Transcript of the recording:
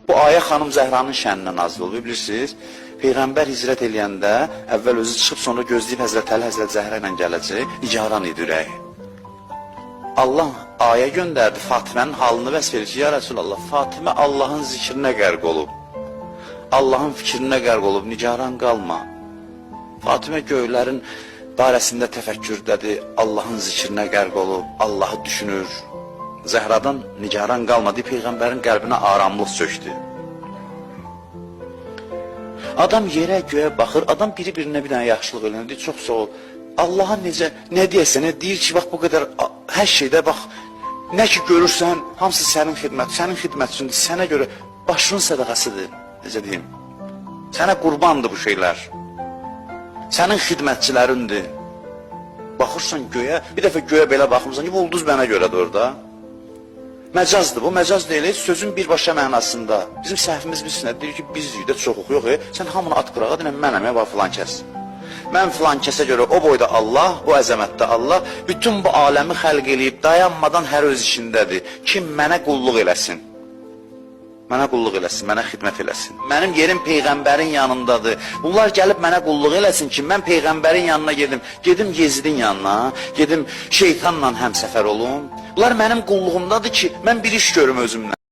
Bu ayə xanım Zəhranın şəninə nazil olub, bilirsiniz? Peyğəmbər hicrət eləyəndə əvvəl özü çıxıb, sonra gözləyib Həzrət Əli, Həzrət Zəhra ilə gələcək. Nigaran idi ürəyi. Allah ayə göndərdi, Fatimənin halını vəsf edir ki, ya Rəsulallah, Fatimə Allahın zikrinə qərq olub. Allahın fikrinə qərq olub, nigaran qalma. Fatimə göylərin barəsində təfəkkürdədir, Allahın zikrinə qərq olub, Allahı düşünür. Zəhradan nigaran qalma deyib Peyğəmbərin qəlbinə aramlıq çökdü. Adam yerə göyə baxır, adam biri-birinə bir dənə yaxşılıq eləyir, deyir, çox sağ ol. Allaha necə, nə deyəsən, nə deyir ki, bax bu qədər hər şeydə bax, nə ki görürsən, hamısı sənin xidmət, sənin xidmətçindir, sənə görə başının sədaqəsidir, necə deyim. Sənə qurbandır bu şeylər. Sənin xidmətçilərindir. Baxırsan göyə, bir dəfə göyə belə baxmısan ki, bu ulduz mənə görədir orada. Məcazdır bu, məcaz deyil, heç sözün birbaşa mənasında. Bizim səhvimiz bilirsin nə? Deyir ki, biz də çoxuq, yox, sən hamını at qırağa, denən mənəm, bax filan kəs. Mən filan kəsə görə o boyda Allah, o əzəmətdə Allah bütün bu aləmi xəlq eləyib, dayanmadan hər öz işindədir. Kim mənə qulluq eləsin? Mənə qulluq eləsin, mənə xidmət eləsin. Mənim yerim peyğəmbərin yanındadır. Bunlar gəlib mənə qulluq eləsin ki, mən peyğəmbərin yanına gedim. Gedim Yezidin yanına, gedim şeytanla həmsəfər olum. Bunlar mənim qulluğumdadır ki, mən bir iş görüm özümlə.